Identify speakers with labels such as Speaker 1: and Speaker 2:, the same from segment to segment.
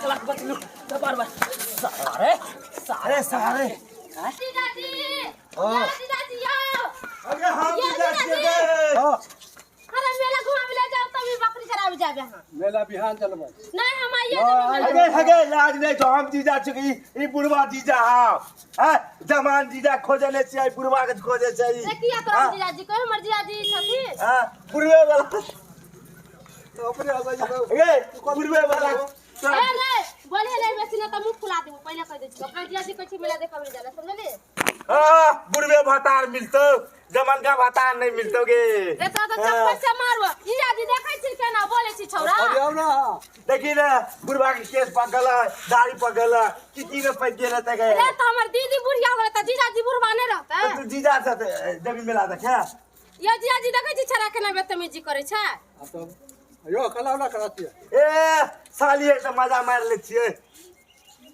Speaker 1: चला के बचलू तो बार बार सारे
Speaker 2: अरे सारे
Speaker 3: जीजाजी
Speaker 2: हाँ।
Speaker 3: जीजाजी यो
Speaker 2: अरे हम
Speaker 3: ये
Speaker 2: जीजा
Speaker 3: जीजाजी।
Speaker 2: छियै हां
Speaker 3: अरे मेला घुमावे ले जाओ तभी बकरी चरावे जाबे हम
Speaker 4: मेला बिहान चलबै
Speaker 3: नहीं हम आइए
Speaker 4: हाँ,
Speaker 3: जेबै
Speaker 2: अगे हगे लाज नहीं तो हम जीजा छी ई बुढ़वा जीजा हां हैं जवान जीजा खोजे ले छियै बुढ़वा के खोजे छै ई।
Speaker 3: रे किया तोरा
Speaker 2: हाँ,
Speaker 3: जीजाजी कहे हमर जीजाजी छथिन
Speaker 2: हाँ, बुढ़वे वाला
Speaker 4: तो अपने हंसै छै
Speaker 2: अगे बुढ़वे वाला
Speaker 3: ए रे बोले ले बेसी ना त मुंह फुला देबो पहिले कह दै छी अपना जीजाजी कहै छी मेला देखावे जाला समझली
Speaker 2: हाँ, बुढ़वे भतार मिलतो जमनका भतार नहीं मिलतो गे
Speaker 3: रे तो तो चप्पल से मारबो जीजाजी देखै छी केना बोले छी छौरा
Speaker 4: अरे आउ ना
Speaker 2: देखी ने बुढ़वा के केस पकल है दाढ़ी पकल है की की में पैक गेल है गे
Speaker 3: रे त हमर दीदी बुढ़िया हो गेलै त जीजाजी बुढ़वा नहीं रहतै
Speaker 2: तू जीजा से जब मिला देखे
Speaker 3: यो जीजाजी देखै छी छौरा केना बदतमीजी करै छै
Speaker 4: आ तब यो कला उला करा छियै
Speaker 2: ए साली से मजा मार ले छियै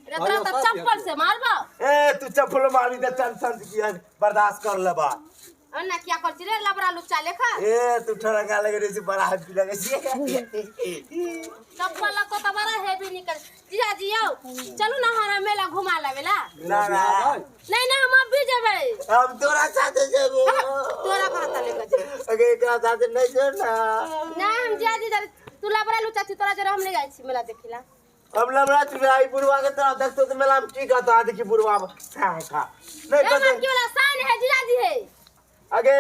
Speaker 3: रे तोरा त चप्पल से मारबो
Speaker 2: ए तू चप्पल मारी दे चल संत की बर्दाश्त कर लेबा
Speaker 3: अन्ना किया कर छी रे लबड़ा लुच्चा लेखा
Speaker 2: ए तू ठरंगा लगे रे से बड़ा हैप्पी लगे छियै
Speaker 3: चप्पल लगतो त बड़ा हेवी निकल जीजाजी यौ चलू ना हमारा मेला घुमा लावेला
Speaker 2: ना ना
Speaker 3: नहीं ना हम अभी जेबै
Speaker 2: हम तोरा साथे जेबो
Speaker 3: तोरा कहता लेके जेबै
Speaker 2: अगे एकरा साथे नहीं जो ना
Speaker 3: ना हम जीजाजी जरे तू लबड़ा लुच्चा छी तोरा जरे हम नहीं जाइ छी मेला देखिला
Speaker 2: अब लबड़ा चुराई बुढ़वा के तोरा देखतो तो मेला में की कहता देखी बुढ़वा खा खा नहीं
Speaker 3: ए
Speaker 2: कहते
Speaker 3: मन की वाला साइन है जीजाजी है
Speaker 2: अगे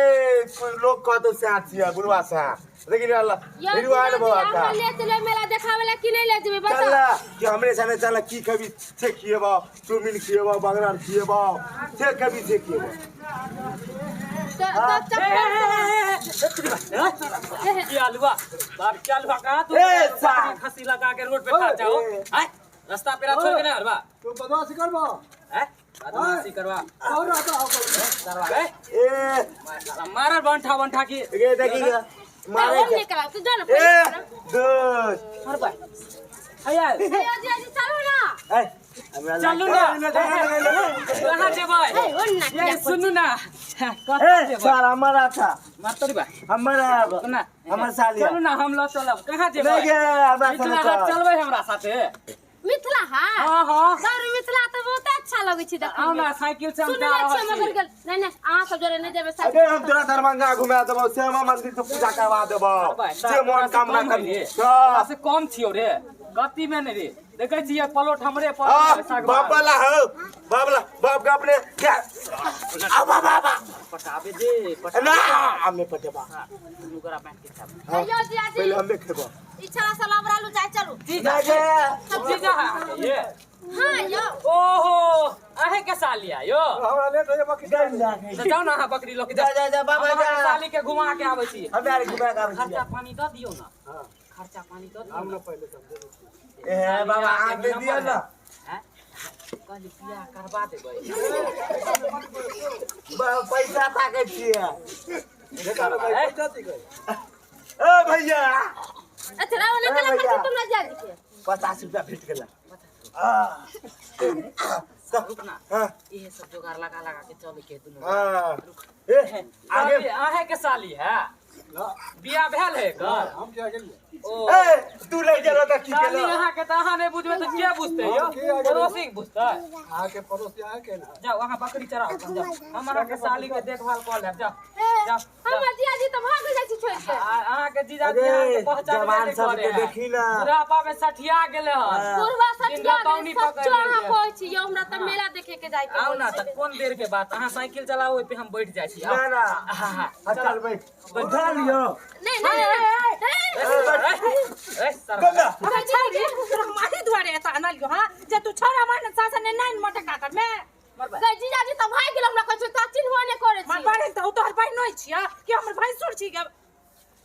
Speaker 2: लोग कहतो से छियै बुढ़वा से लेकिन अल्लाह
Speaker 3: यो
Speaker 2: हिरुआन
Speaker 3: जीजाजी
Speaker 2: बाबा का
Speaker 3: हम ले चले मेला देखावेला कि नहीं ले जेबै
Speaker 2: चल
Speaker 3: बताओ
Speaker 2: ना कि हमरे संगे चल की कभी से खिएबा चाउमीन खिएबा बगरा खिएबा से कभी से खिएबा
Speaker 3: तो तो चप्पल से
Speaker 1: की आलुआ बाप की आलुआ कहाँ तू
Speaker 2: ए, साहब।
Speaker 1: खसी लगा के रोड पे खा जाओ
Speaker 2: ए।
Speaker 1: हैं रास्ता पेरा छोड़ के नहीं हरवा
Speaker 4: तू बदमाशी करबो
Speaker 1: हैं बदमाशी करवा
Speaker 4: और रहता हो कोई
Speaker 1: करवा ए
Speaker 2: ए
Speaker 1: मारल बंठा बंठा की
Speaker 2: ये देखी मारे
Speaker 3: हम नहीं कराओ तू जो ना
Speaker 2: ए
Speaker 3: पहिले
Speaker 2: दोस्त
Speaker 1: हरवा हैया
Speaker 3: ए जीजाजी चलू ना
Speaker 2: ए हमरा
Speaker 1: चलू ना कहाँ जेबै
Speaker 3: ए ओ ना
Speaker 1: ये सुनू ना कहाँ
Speaker 2: ए
Speaker 1: जेबै
Speaker 2: सर हमारा था
Speaker 1: मातरी बा
Speaker 2: हमारा
Speaker 1: ना
Speaker 2: हमर सालिया
Speaker 1: चलू ना हम ल चलब कहाँ जेबै
Speaker 2: नहीं गे हमरा
Speaker 1: मिथिला
Speaker 2: संगे
Speaker 1: हाट
Speaker 2: चल।
Speaker 1: चलबै हमरा साथे
Speaker 3: मिथिला हाट
Speaker 1: हाँ हाँ
Speaker 3: सर मिथिला तऽ बहुत अच्छा लगै छै देखै
Speaker 1: आउ ना साइकिल से हम
Speaker 3: सुनले
Speaker 1: जा रहल
Speaker 3: छियै मगर
Speaker 1: छी
Speaker 3: गेल नहि नहि अहाँ सब जोरे नहि जेबै
Speaker 2: अरे हम तोरा दरभंगा घुमा देबौ श्यामा मंदिर के पूजा करवा देबौ से मनोकामना कर
Speaker 1: तोरा से कम छियौ रे गति में नहीं रे देखै छियै पलोट हमरे पर
Speaker 2: आ
Speaker 1: सागवान।
Speaker 2: बाप वाला हो बाप वाला बाप के अपने क्या आ बाबा बाबा
Speaker 1: पटाबे दे पटाबे
Speaker 2: ना हमें पटेबा
Speaker 1: दुनू गोरा बैठ के खाब।
Speaker 2: हाँ,
Speaker 3: यो जीजाजी
Speaker 2: पहले हमें खेबो
Speaker 3: इच्छा से लबरा लुचा चलू
Speaker 1: जीजा
Speaker 2: ना गे
Speaker 1: जीजा है अहाँके ये
Speaker 3: हाँ यो
Speaker 1: ओहो अहे के सालिया यो
Speaker 4: हमरा लेट हो जाए बकरी
Speaker 2: जा जा
Speaker 1: तऽ जाउ ने अहाँ बकरी लऽ के
Speaker 2: जा जा जा बाबा
Speaker 1: हम अहाँके
Speaker 2: जा
Speaker 1: साली के घुमा के आबै छी
Speaker 2: हमे आर घुमा के आबै
Speaker 1: खर्चा
Speaker 2: छियै
Speaker 1: पानी दऽ दियौ ने
Speaker 4: हाँ
Speaker 1: खर्चा पानी दऽ दियौ
Speaker 4: हम
Speaker 1: ने
Speaker 4: ना पहिले समझे
Speaker 2: ए बाबा आग दे दिया ना
Speaker 1: हैं? कहली बियाह करवा देबै
Speaker 2: पैसा ताकै छियै
Speaker 4: पैसा दिकै
Speaker 2: ए भैया
Speaker 3: अच्छा राव ने
Speaker 2: ए
Speaker 3: कला
Speaker 2: भैया।
Speaker 3: कर तुम ना जीजाजी के
Speaker 2: 50 रुपया भेट गेला
Speaker 1: रुक ना
Speaker 2: हाँ
Speaker 1: इहे सब जोगाड़ लगा लगा के चले के दुनू
Speaker 2: हाँ ए आगे
Speaker 1: आगे अहे के साली है
Speaker 4: ना
Speaker 1: बियाह भेल है एकर
Speaker 4: हम क्या गेलियै
Speaker 1: ओ
Speaker 2: ए तू नहीं गेलो तऽ की
Speaker 1: साली
Speaker 2: केलो
Speaker 1: अहाँ के तऽ अहाँ नहि बुझबै तऽ के बुझतै यौ
Speaker 4: हम के आगे
Speaker 1: पड़ोसी के बुझतै
Speaker 4: अहाँके पड़ोसी अहाँके ना
Speaker 1: जाउ अहाँ बकरी चराउ अपन जाउ हम अहाँके साली के देखभाल कऽ लेब जाउ
Speaker 3: ए
Speaker 1: जाउ
Speaker 3: हमर जीजाजी तऽ भाग जाइ छै छोड़ि के
Speaker 1: अहाँके जीजाजी
Speaker 2: अरे,
Speaker 1: अहाँके पहचानबे
Speaker 2: जवान
Speaker 1: नहि
Speaker 2: सबके
Speaker 1: करे है
Speaker 2: देखी ना।
Speaker 1: बुढ़ापा में सठिया गेलै हन
Speaker 2: हाँ।
Speaker 3: बुढ़वा
Speaker 1: दिन
Speaker 3: सठिया
Speaker 1: रतौनी
Speaker 3: गेल
Speaker 1: पकड़ि
Speaker 3: सच्चो अहाँ
Speaker 1: लेलकै।
Speaker 3: कहै छी यौ हमरा तऽ मेला देखे के जाय के
Speaker 1: आउ
Speaker 3: मोन
Speaker 1: ना
Speaker 3: छै।
Speaker 1: तऽ कोन देर के बात अहाँ साइकिल चलाउ ओहि पे हम बैठ जाइ छी आउ।
Speaker 2: ना ना
Speaker 1: हाँ, हाँ,
Speaker 2: हाँ, चल बैठ उठा लियो
Speaker 3: नहीं नहीं नहीं
Speaker 1: ए, ए, सरवा।
Speaker 2: गंगा
Speaker 5: अबे छौरी तोरा माही दुआरे एतऽ आनलियौ हँ जे तू छौरा मारने सासन ने नाइन मटका कर में
Speaker 3: गै जीजाजी तऽ भागि गेल हमरा कहै छै तऽ चिन्हबो नहि करै
Speaker 5: मार
Speaker 3: छी
Speaker 5: बहिन तऽ ओ तोहर बहिन नहि छियै कि हमर भैंसुर छी गे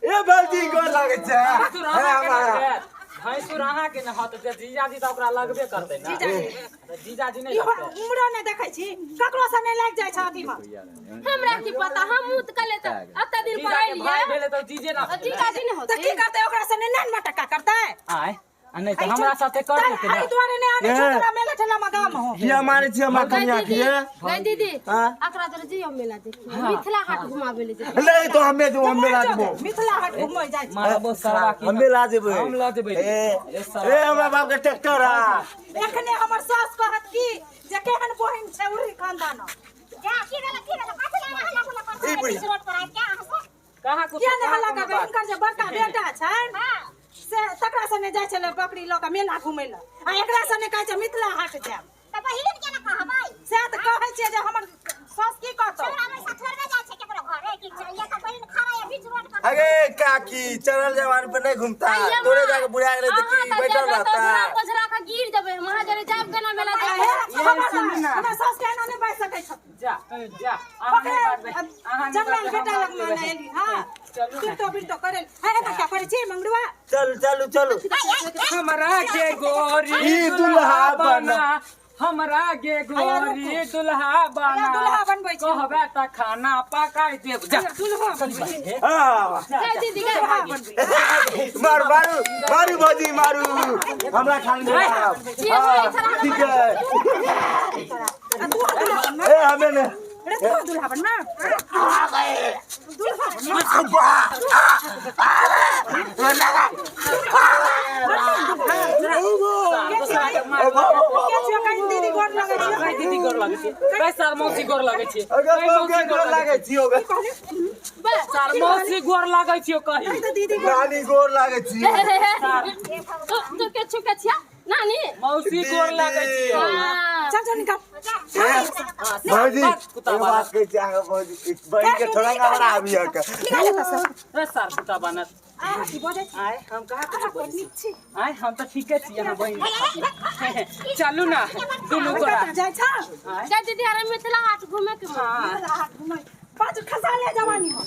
Speaker 2: ए बल्टी गोर लागै छै
Speaker 1: भैंसुर अहाँके ने भेल। भैंसुर अहाँके ने हत जे जीजाजी तऽ ओकरा लगबे करतै ने
Speaker 5: जीजाजी
Speaker 1: तऽ जीजाजी नहि
Speaker 5: इहो
Speaker 1: लगतै
Speaker 5: उमरो नहि देखै छी ककरो से नहि लागि जाइ छै अथीमे
Speaker 3: हमरा की पता हम मुत कले तऽ एते दिन पर
Speaker 1: जीजाके भाय
Speaker 3: एलियै
Speaker 1: भेलै तऽ जीजे ना
Speaker 3: तऽ जीजाजी नहि
Speaker 5: तऽ
Speaker 3: होतै
Speaker 5: की करतै ओकरा से नहि नाइन मटका करतै
Speaker 1: आय आ नहि तऽ हमरा साथे कर लेतै
Speaker 5: एहि
Speaker 1: ने
Speaker 5: दुआरे नहि आनै छौ
Speaker 2: ए।
Speaker 5: तोरा मेला ठेला में गाम हो।
Speaker 2: किया मारे छी हमरा कनिया के?
Speaker 3: गई दीदी
Speaker 2: हाँ?
Speaker 3: अकरा तोरे जियो मेला देखी मिथिला हाट घुमाबे ले जेबै।
Speaker 2: नहीं तो हमें जो हम मेला जेबो।
Speaker 5: मिथिला हाट घुमै जाइ छै।
Speaker 1: मारबो सरवा की
Speaker 2: हम मेला जेबै।
Speaker 1: हम लऽ जेबै।
Speaker 2: ए
Speaker 1: ए सरवा।
Speaker 2: ए हमरा बाप के ट्रैक्टर आ।
Speaker 5: एखने हमर सास कहत की जे केहन बहिन छै उरी खानदान।
Speaker 6: जा की भेल की भेल कथि ला हल्ला गुल्ला कर
Speaker 2: ई बुढ़िया।
Speaker 6: रोड पर आबि के अहाँ सब?
Speaker 1: कहाँ कुछ
Speaker 5: किया नहि हल्ला करबै? हिनकर जे बड़का बेटा छनि से तकरा सने जाइ छलै बकरी लऽ कऽ मेला घुमै लए आ एकरा सने कहै छै मिथिला हाट जायब।
Speaker 6: तऽ बहिन के ने कहबै?
Speaker 5: सएह तऽ कहै छियै जे हमर सास की कहतौ।
Speaker 6: छोड़ा पैसा थोड़बे जाइ छै केकरो घरे की ये तऽ बहिन खड़ा ये बीच रोड पर।
Speaker 2: अरे काकी चढ़ल जवान पर नहीं घूमता, तोरे जाके बुढ़ा गेलै तऽ की बैठल रहता।
Speaker 3: पछरा के गिर जेबै हम अहाँ जरे जायब केना मेला
Speaker 5: हे,
Speaker 3: देखे?
Speaker 5: हमर सास के एना नहि बाजि सकै छथिन।
Speaker 1: जा जा अहाँ नहि बाजबै, अहाँ नहि
Speaker 5: जमलाल
Speaker 1: बाजबै,
Speaker 5: बेटा
Speaker 1: हम
Speaker 5: लग
Speaker 1: बाजबै।
Speaker 5: माने एली हां
Speaker 1: चलू ने।
Speaker 5: बिरतो बिरतो करे हे एना क्या करै छी मंगरुआ?
Speaker 2: चलू चलू चलू।
Speaker 1: हमरा के गोरी
Speaker 2: ई दुल्हा बना।
Speaker 1: हमरा के गोरी दुल्हा बना।
Speaker 5: दुल्हा बनबै छी।
Speaker 1: कहबै तऽ खाना पकाइ देब। जा
Speaker 5: दुल्हा बनबै छी।
Speaker 2: हाँ।
Speaker 3: गई दीदी गई।
Speaker 5: दुल्हा बनबै छी।
Speaker 2: मारू मारू मारू भौजी मारू हमरा खान में हाँ ठीक है।
Speaker 5: आ तू दुल्हा बन
Speaker 2: ए हमें ने
Speaker 5: रे तू दुल्हा बन ना। दुल्हा बन के छियो कहीं दीदी गोर लगै छियो?
Speaker 1: कई दीदी गोर लगै छी, कई सार मौसी गोर लगै छी,
Speaker 2: अगर
Speaker 1: कई
Speaker 2: बाप के
Speaker 1: मौसी
Speaker 2: गोर लागै छियो गे।
Speaker 1: सार मौसी गोर लगै छियो कही।
Speaker 5: तऽ दीदी गोर
Speaker 2: नानी गोर लागै छियो।
Speaker 3: तू तू के छु के छिया नानी?
Speaker 1: मौसी गोर लगै छियो।
Speaker 3: हां
Speaker 5: चल चल निकल।
Speaker 2: भौजी
Speaker 1: कुत्ता
Speaker 2: एगो बात कहै छी अहाँके भौजी, बहिन के थोड़ा घबरा आबि के।
Speaker 5: निकाल एतऽ से।
Speaker 1: रे सार कुत्ता बनत।
Speaker 5: आ की बजै छी?
Speaker 1: आय हम कहाँ कुछ
Speaker 5: अहाँ
Speaker 1: बजै
Speaker 5: नीक छी।
Speaker 1: आय हम तऽ ठीके छी अहाँ बहिन खातिर। चलू ना दुनू गोरा।
Speaker 5: कतऽ जाइ छौ?
Speaker 3: गई दीदी अरे मिथिला हाट घूमे के मन।
Speaker 5: मिथिला हाट घुमै पाँच खसा ले जवानी हो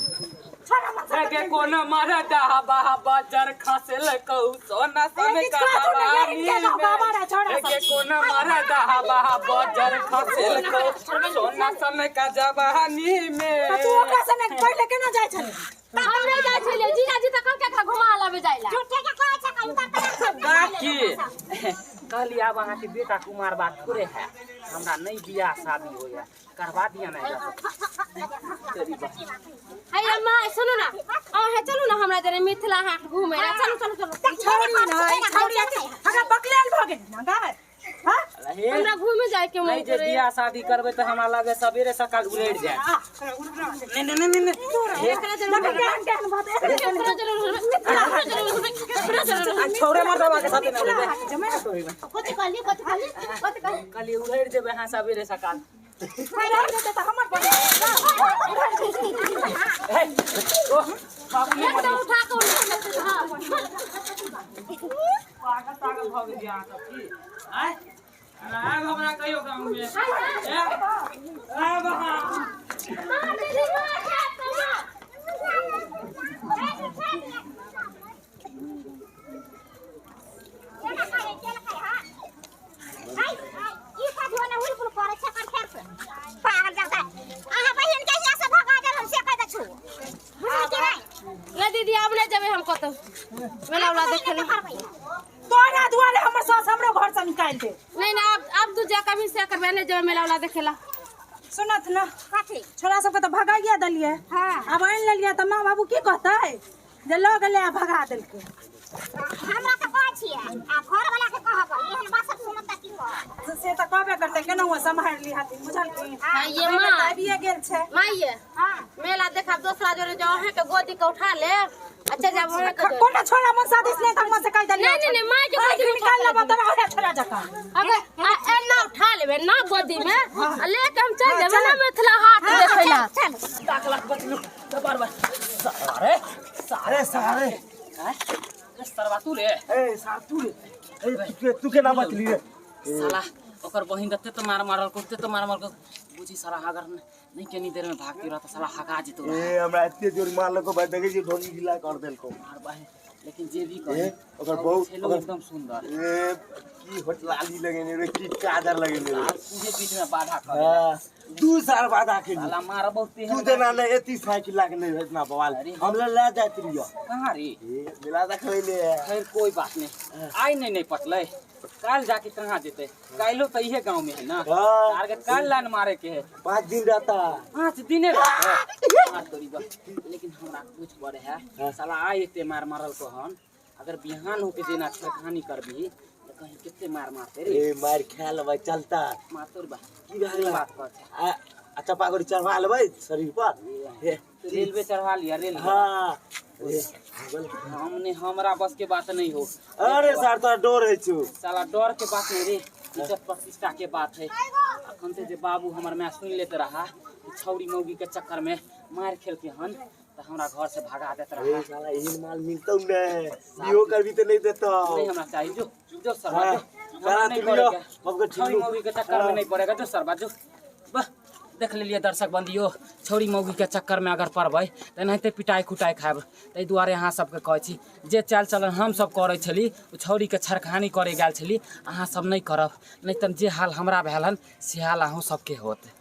Speaker 5: छोड़ा मत।
Speaker 1: के कोनो मरदा बा बजर खसेल कहू सोना सन
Speaker 5: ए, किछु कहू ने,
Speaker 1: का
Speaker 5: यार, इनके गाँव बाबा रे, छोड़ा सब।
Speaker 1: के कोनो मरदा बा बजर खसेल कहू सोना सन का जवानी में।
Speaker 5: तऽ तू ओकरा सने पहिले केना जाइ छलै?
Speaker 3: हम नहीं जाइ छलियै जीजाजी तऽ कहलकै एकरा घुमा लाबे जाइ ला।
Speaker 6: झूठे के कहै छै कहीं उतर तऽ
Speaker 1: काकी कहली आब अहाँके बेटा कुमार बात थोड़े है, हमरा नहीं बियाह शादी होइया करवा दिया ना एकरा।
Speaker 3: हैया माँ सुनू ना अहाँ चलू ना हमरा जरे मिथिला हाट घूमे ला। चलू चलू चलू।
Speaker 5: छौड़ी ने छौड़ी अथी हमरा बकलेल भऽ गेल ना गाय। हां
Speaker 1: हे,
Speaker 3: हमरा घूमे जाय के मन
Speaker 1: नहीं जे
Speaker 3: करे।
Speaker 1: बियाह शादी करबै तऽ हमरा लगे सबेरे सकाल उड़ि जाए।
Speaker 5: आ उड़ना
Speaker 1: नहीं नहीं नहीं नहीं
Speaker 3: एकरा जरे
Speaker 5: देखै केहन केहन बात एकरे
Speaker 3: एकरा जरे मिथिला हाट एकरा जरे
Speaker 1: छौड़े मर्दवा के साथे ना
Speaker 5: मिथिला
Speaker 1: उड़ेबै।
Speaker 5: हाट जमे
Speaker 3: कथि कहली कथि कहली कथि कहली?
Speaker 1: कहलियै उड़ि जेबै अहाँ सबेरे सकाल।
Speaker 5: उड़ि जेतै तऽ हमर बहिन
Speaker 1: हे, ओ बाबू नहीं
Speaker 3: एकदम उठा के उठा लेतै। हां
Speaker 1: पागल पागल भऽ गेलियै अहाँ सब की? आँय? आयब हमरा कहियो गाँव में। आयब आयब अहाँ।
Speaker 3: मार दीदी मार मार
Speaker 6: केना कहै केना कहै हां हाय ई कथि होने हुल करै छै कर फेर से पागल जगह। अहाँ बहिन के हिया से भगा देल हम से कह दै छु बुझली कि नहीं?
Speaker 3: नहीं दीदी आब नहीं जेबै हम कतौ मेला उला देखे ले।
Speaker 5: तोरा दुआरे हमर सास हमरो घर से निकालि दे।
Speaker 3: नहीं ना अब अब तू जा कभी से करबे नहीं जेबै मेला उला देखे ला।
Speaker 5: सुनत ना
Speaker 6: कथी?
Speaker 5: छोरा सबके तऽ भगाइए देलियै।
Speaker 6: हाँ।
Speaker 5: आब आनि लेलियै तऽ माँ बाबू की कहतै जे लऽ गेलै आ भगा देलकै।
Speaker 6: हमरा तऽ कहै छियै आ घर वाला के कहबै एहन बात सब सुनत तऽ की कहब?
Speaker 5: से तऽ कहबे करतै केनाहु सम्हारि ली हथिन बुझलखिन।
Speaker 3: हाँ ये
Speaker 5: एहि बेर
Speaker 3: माँ
Speaker 5: तऽ आबिए गेल छै।
Speaker 3: माँ ये
Speaker 6: हां
Speaker 3: मेला देखब दोसरा जोरे जाओ अहाँ के गोदी के उठा ले अच्छा जब अहाँ के जोरे।
Speaker 5: कोनो छोरा मन शादी से नहीं तऽ हम से कहि देलियै।
Speaker 3: नहीं नहीं नहीं माँ के गोदी में
Speaker 5: निकाल लेबऽ तोरा ओहे छोरा जकाँ।
Speaker 3: अगर एना उठा लेबै ना गोदी में आ लेके हम चल जेबै ना मिथिला हाट देखै ला।
Speaker 6: चल
Speaker 1: ताक लाख बचलू तऽ बार बार सारे
Speaker 2: अरे सारे
Speaker 1: आँय? रे सरवा तू रे
Speaker 2: ए सार तू रे ए तू केना बचली रे?
Speaker 1: साला ओकर बहिन दत्ते तो मार मारल ओते तो मार मारल बुझी साला अगर नहीं केनी देर में भागती रहता साला हगा जेतो।
Speaker 2: ए हमरा एते जोर मारलको भाई देखै छी ढोंगी गिला कर देलको।
Speaker 1: मार बहिन लेकिन जे भी
Speaker 2: ए
Speaker 1: कहे
Speaker 2: ओकर बहुत
Speaker 1: छेलो
Speaker 2: ओकर
Speaker 1: एकदम सुंदर।
Speaker 2: ए की होटलाली लगेने रे की काजर लगेने रे।
Speaker 1: आ तुझे बीच में बाधा कर
Speaker 2: हां दू साल बाद आके
Speaker 1: साला मार बहुत
Speaker 2: तू देना नहीं एती साइकिल लाके नहीं इतना बवाल
Speaker 1: अरे।
Speaker 2: हम ले ले जाइत रहियो।
Speaker 1: कहाँ रे?
Speaker 2: ए मेला देखै ले।
Speaker 1: खैर कोई बात नहीं आई नहीं नहीं पटलै। काल जाके कहाँ जेते? काल्हो तो इहे गांव में है ना।
Speaker 2: हाँ।
Speaker 1: आर के काल लाइन मारे के है।
Speaker 2: 5 दिन रहता।
Speaker 1: 5 दिने रहते है। मार तोरी बा। लेकिन हमरा कुछ बड़े है साला, आइ एते मार मारल को हन, अगर बिहान होके जेना छेड़खानी करबी तो कहीं कितने मार मारते रे।
Speaker 2: ए, मार खा लेबै, चलता।
Speaker 1: मार तोरी बा।
Speaker 2: की भए गेलै?
Speaker 1: बात कर।
Speaker 2: आ आ चपागोरी चढ़वा लेबै शरीर पर हे।
Speaker 1: रेलवे चढ़वा लिया रेलवे।
Speaker 2: हाँ ए, बोल।
Speaker 1: हमने हमरा बस के बात नहीं हो।
Speaker 2: अरे सर, तोरा डर होइ छौ।
Speaker 1: साला, डर के बात नहीं रे, इज्जत प्रतिष्ठा के बात है। अखन से जे बाबू हमर माय सुन लेते रहा कि छौरी मौगी के चक्कर में मार खेल के हन, तो हमरा घर से भगा देत
Speaker 2: अरे
Speaker 1: रहा।
Speaker 2: साला, एहन माल मिलतौ ने, इहो करबी तऽ नहीं देतौ।
Speaker 1: नहीं हमरा चाहिए, जो जो सरवा।
Speaker 2: हाँ,
Speaker 1: जो हमरा
Speaker 2: साला
Speaker 1: नहीं
Speaker 2: तू लियो,
Speaker 1: पड़ेगा।
Speaker 2: हमको
Speaker 1: छौरी
Speaker 2: ठिल्लू।
Speaker 1: मौगी के चक्कर में नहीं पड़ेगा। जो सरवा जो। वाह, देख लेलिए दर्शक बंदियो, छौरी मौगी के चक्कर में अगर पड़बै तऽ एनाहिते पिटाइ कुटाइ खायब। ताहि दुआरे अहाँ सबके कहै छी, जे चाल चलन हमसब करै छली, ओ छौरीके छेड़खानी करै गेल छली, अहाँ सब नहि करब, नहि तऽ जे हाल हमरा भेल हन से हाल अहूँ सबके होत।